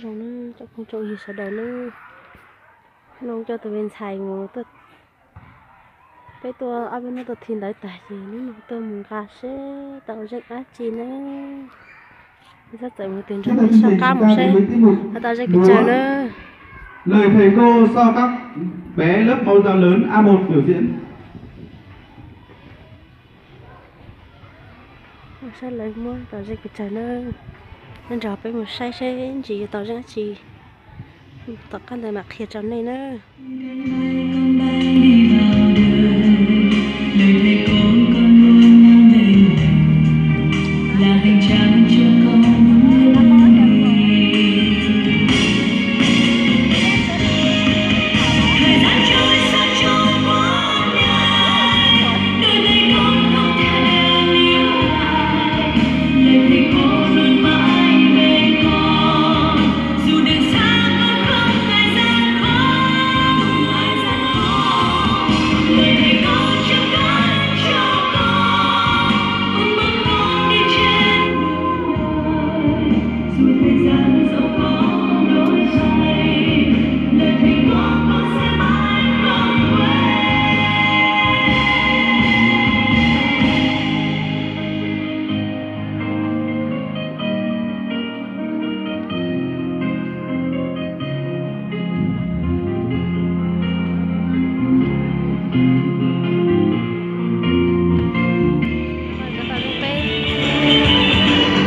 Zoo na, tsoom phooj tsoom ywg sawv daws na, hnub no coj tus me ntxhais mus, peb tuaj ob peb hnub tuaj thi ntawv tag ces hnub no tuaj mus nqa seb tau zeej dab tsi na. Txhob txawm mus, tig nrog peb soj qab mus seb tau zeej pes tsawg na. Lời thầy cô do các bé lớp mẫu giáo lớn A một biểu diễn. Saib lawv muab tau zeej pes tsawg na. Nyob nrog peb mus saib seb ntsis yuav tau zeej dab tsi. Tom qab ntawd mam qhia rau nej na.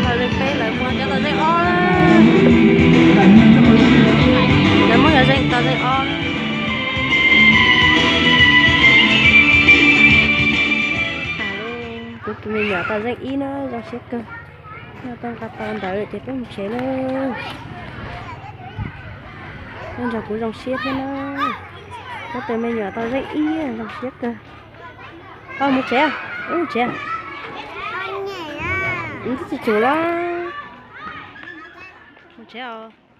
Tau zeej peb, tau zeej peb, lawv muab cov tau zeej ob, lawv muab cov zeej tau zeej ob. Kuv tus me nyuam tau zeej ib na, zoo siab kawg. Noj tau nqa tau ntawv ces peb mus tsev na. Nyob nrog kuv zoo siab thiab na. Kuv tus me nyuam tau zeej ib, zoo siab kawg. Koj mus tsev, wb mus tsev. Wb twb tsis tsum los. Mus tsev os.